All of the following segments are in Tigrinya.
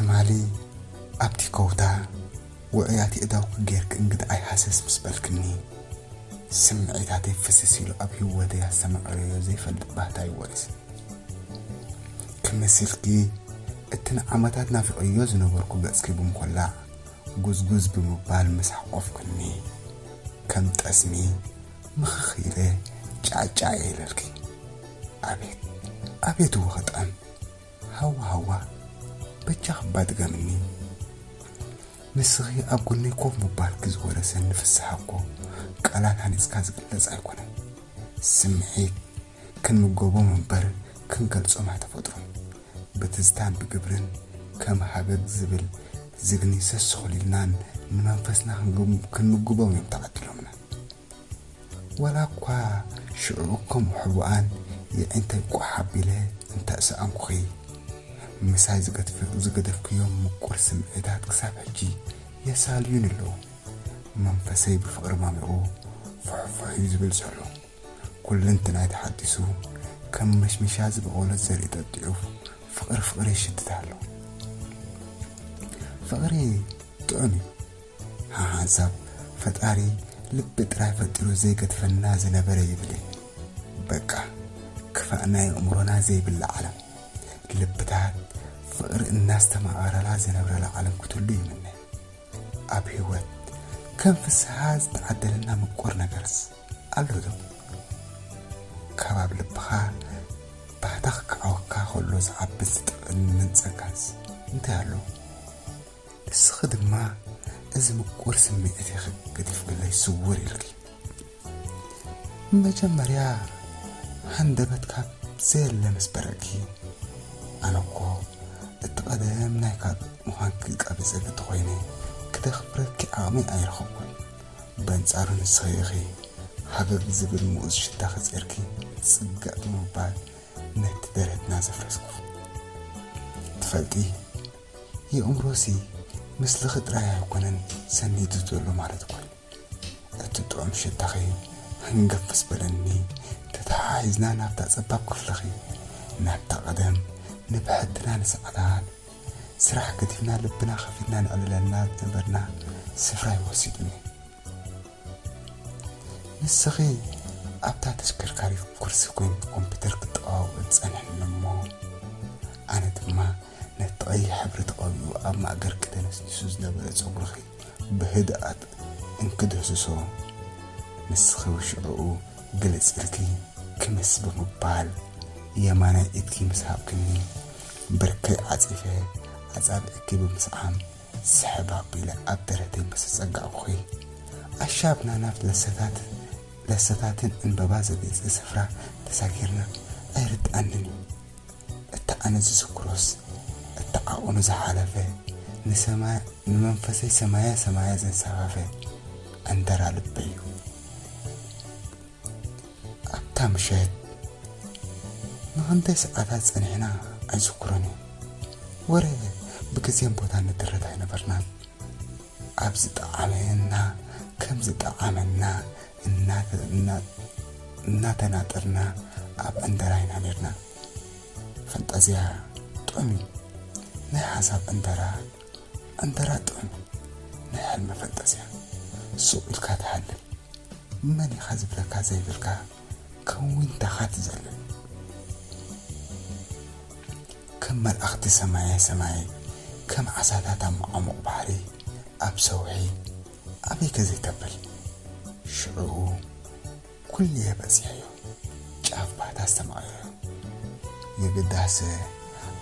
ማሊ ኣብቲ ከውታ ውዑያት ኣእዳውኪ ጌርኪ እንግድዓይ ሃሰስ ምስ በልክኒ፣ ስምዒታተይ ፍስስ ኢሉ ኣብ ህይወተይ ኣስተማቒረዮ ዘይፈልጥ ባህታ እዩ ወሪስኒ። ክምስልኪ እቲ ንዓመታት ናፊቐዮ ዝነበርኩ ገጽኪ ብምኹላዕ ጉዝጉዝ ብምባል ምስ ሓቆፍክኒ፣ ከም ጠስሚ ምኽኽ ኢለ ጫጫ ኢለልኪ። ኣቤት፣ ኣቤት እወ ክጥዕም። ሃዋ፣ ሃዋ፣ በጃኺ እባ ድገምኒ። ንስኺ ኣብ ጎነይ ኮፍ ምባልኪ ዝወረሰኒ ፍስሃ እኮ ቃላት ሃኒጽካ ዝግለጽ ኣይኮነን። ስምዒት ክንምገቦም እምበር ክንገልጾም ኣይተፈጥሩን። ብትዝታን ብግብርን ከም ሃገግ ዝብል ዝግኒ ሰስኹሊልናን ንመንፈስና ክንግም-፣ ክንምግቦም እዮም ተዓዲሎምና። ዋላ እኳ ሽዑ ከም ሕቡኣን የዒንተይ ቋሕ ኣቢለ እንተሰኣንኩኺ፣ ምሳይ ዝገድፍ-፣ ዝገደፍክዮም ምቁር ስምዒታት ክሳብ ሕጂ የሳልዩኒ ኣለዉ። መንፈሰይ ብፍቕሪ ማሚቑ ፍሕፍሕ እዩ ዝብል ዘሎ። ኩልንትናይ ተሓዲሱ፣ ከም መሽመሻ ዝበቖለት ዘርኢ ጠጢዑ ፍቕሪ ፍቕሪ ይሽትት ኣሎ። ፍቕሪ ጥዑም እዩ። ሓሓንሳብ ፈጣሪ ልቢ ጥራይ ፈጢሩ ዘይገድፈና ዝነበረ ይብል እዩ። በቃ፣ ክፋእ ናይ ኣእምሮና ዘይብላ ዓለም። ልብታት ፍቕሪ እናስተማቐረላ ዝነብረላ ዓለም ክትህሉ ይምነ። ኣብ ህይወት ከም ፍስሃ ዝተዓደለና ምቁር ነገርስ ኣሎ ዶ? ካብ ኣብ ልብኻ ባህታ ክከዓወካ ከሎ ዝዓብን ዝጥዕምን ጸጋስ እንታይ ኣሎ? ንስኺ ድማ እዚ ምቁር ስምዒትኺ ገዲፍክለይ ስውር ኢልኪ። መጀመርያ ሃንደበት ካብ ዘየለ ምስ በረቕኪ፣ ኣነ እኮ እቲ ቀደም ናይ ካልእ ምዃንኪ ቀቢጸ እንተኾይነ፣ ክደፍረኪ ዓቕሚ ኣይረኸብኩን። በንጻሩ ንስኺ ኢኺ ሃገግ ዝብል ምኡዝ ሽታኺ ጼርኪ ጽግዕ ብምባል ነቲ ደረትና ዘፍረስኩ። ትፈልጢ፣ የእምሮሲ ምስልኺ ጥራይ ኣይኮነን ሰኒዱ ዘሎ ማለት እኮ እዩ። እቲ ጥዑም ሽታኺ ህንገፍ ምስ በለኒ፣ ተተሓሒዝና ናብታ ጸባብ ክፍልኺ፣ ናብታ ቀደም ንብሕትና ንሰዓታት ስራሕ ገዲፍና ልብና ከፊትና ነዕልለና ዝነበርና ስፍራ እዩ ወሲዱኒ። ንስኺ ኣብታ ተሽከርካሪት ኩርሲ ኮይንኪ ኮምፒተር ክትጠዋውቒ ትጸንሕኒ እሞ፣ ኣነ ድማ ነቲ ቀይሕ ሕብሪ ተቐቢኡ ኣብ ማእገርኪ ተነስኒሱ ዝነበረ ጸጉርኺ ብህድኣት እንክድህስሶ፣ ንስኺ ሽዑኡ ግልጽ ኢልኪ ክምስ ብምባል የማናይ ኢድኪ ምስ ሃብክኒ፣ ብርከይ ዓጺፈ ኣጻብዕኪ ብምስዓም፣ ስሕብ ኣቢለ ኣብ ደረተይ ምስ ኣጸጋዕኩኺ፣ ኣሻብ ናናት ለሰታት-፣ ለሰታትን ዕንበባ ዘግጽ ስፍራ ተሳጊርና ኣይርድኣንን እዩ። እቲ ኣነ ዝዝክሮስ፣ እቲ ዓቐኑ ዝሓለፈ፣ ንሰማይ-፣ ንመንፈሰይ ሰማያ ሰማያ ዘንሳፈፈ ዕንደራ ልበይ እዩ። ኣብታ ምሸት ንኽንደይ ሰዓታት ጸኒሕና ኣይዝክሮን እዩ። ወረ ብግዜን ቦታን ንድረት ኣይነበርናን። ኣብ ዝጠዓመና ከም ዝጠዓመና እናተ-፣ እና-፣ እናተናጠርና ኣብ ዕንደራ ኢና ነርና። ፈንጠዝያ ጥዑም እዩ። ናይ ሓሳብ ዕንደራ፣ ዕንደራ ጥዑም እዩ። ናይ ሕልሚ ፈንጠዝያ ሱቕ ኢልካ ትሓልም። መን ኢኻ ዝብለካ ዘይብልካ ከም ዊንታኻ ትዘልል። ከም መላእኽቲ ሰማየ ሰማይ፣ ከም ዓሳታት ኣብ መዓሙቕ ባሕሪ፣ ኣብ ሰውሒ፣ ኣበይከ ዘይተብል። ሽዕኡ ኩልየ በጺሐዮ፣ ጫፍ ባህታ ኣስተማቒረዮ። የግዳስ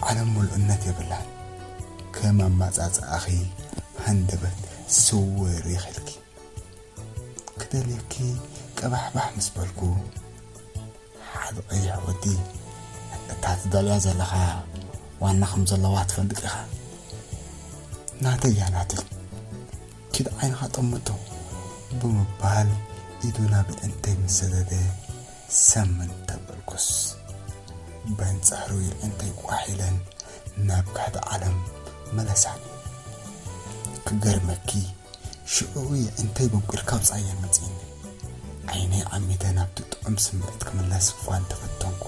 ዓለም ምሉእነት የብላን። ከም ኣመጻጽኣኺ ሃንደበት ስውር ኢኺልኪ። ክደልየኪ ቀባሕባሕ ምስ በልኩ፣ ሓደ ቀይሕ ወዲ፣ "እታ ትደልያ ዘለኻ ዋና ከም ዘለዋ ትፈልጥ ኢኻ። ናተይ እያ ናተይ። ኪድ ዓይንኻ ጠምቶ" ብምባል ኢዱ ናብ የዕንተይ ምስ ሰደደ፣ ሰምን ተበልኩስ፣ በንጻሩ የዕንተይ ቋሕ ኢለን ናብ ካሕዲ ዓለም መለሳኒ። ክገርመኪ፣ ሽዑ የዕንተይ በንቂርካ ኣውጽኣየን መጺእኒ። ዓይነይ ዓሚተ ናብቲ ጥዑም ስምዒት ክምለስ እኳ እንተፈተንኩ፣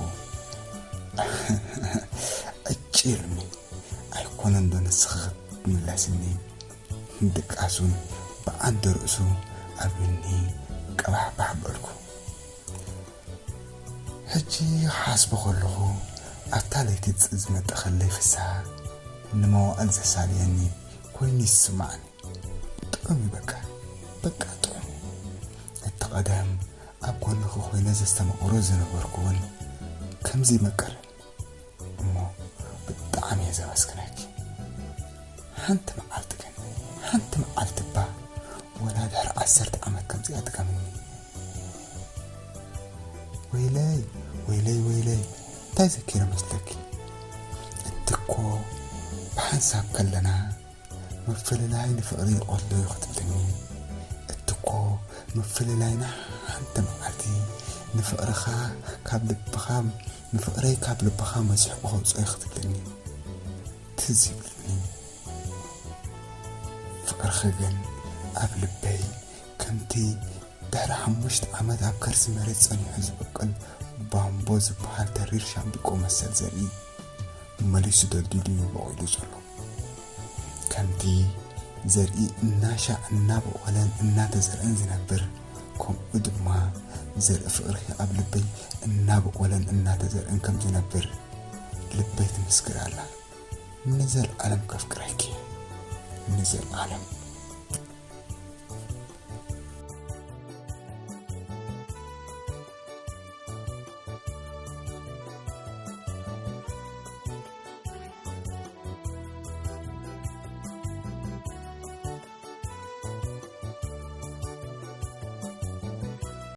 ዕጭ ኢሉኒ። ኣይኮ ኣይኮነን ዶ ንስኺ ክትምለስኒ? ድቃሱን ብዓንዲ ርእሱ ኣብ እኒ ቀባሕባሕ በልኩ። ሕጂ ክሓስቦ ከለኹ ኣብታ ለይቲ ዝመጠኸለይ ፍስሃ ንመዋእል ዘሳልየኒ ኮይኑ ይስማዕኒ። ጥዑም እዩ በቃ፣ በቃ ጥዑም። እቲ ቀደም ኣብ ጎንኺ ኮይነ ዘስተማቕሮ ዝነበርኩ እውን ከምዚ ይመቅር እሞ ብጣዕሚ እየ ዘመስግነኪ። ሓንቲ መዓልቲ ግን፣ ሓንቲ መዓልቲ እባ ወላ ድሕሪ ዓሰርተ ዓመት ከምዚኣ ድገምኒ። ወይለይ፣ ወይለይ፣ ወይለይ፣ እንታይ ዘኪረ መስለኪ? እቲ እኮ ብሓንሳብ ከለና ምፍልላይ ንፍቕሪ ይቐትሎ እዩ ክትብልኒ። እቲ እኮ ምፍልላይና ሓንቲ መዓልቲ ንፍቕርኻ ካብ ልብኻ፣ ንፍቕረይ ካብ ልብኻ መሲሕኩ ከውፅኦ እዩ ክትብልኒ ትዝ ይብልኒ። ፍቕርኺ ግን ኣብ ልበይ ከምቲ ድሕሪ ሓሙሽተ ዓመት ኣብ ከርሲ መሬት ጸኒሑ ዝበቁል ባምቦ ዝበሃል ተሪር ሻምብቆ መሰል ዘርኢ መሊሱ ደልዲሉ እዩ በቑሉ ዘሎ። ከምቲ ዘርኢ እናሻዕ እናበቖለን እናተዘርአን ዝነብር፣ ከምኡ ድማ ዘርኢ ፍቕርኺ ኣብ ልበይ እናበቖለን እናተዘርአን ከም ዝነብር ልበይ ትምስክር ኣላ። ንዘለዓለም ከፍቅረኪ እየ። ንዘለዓለም።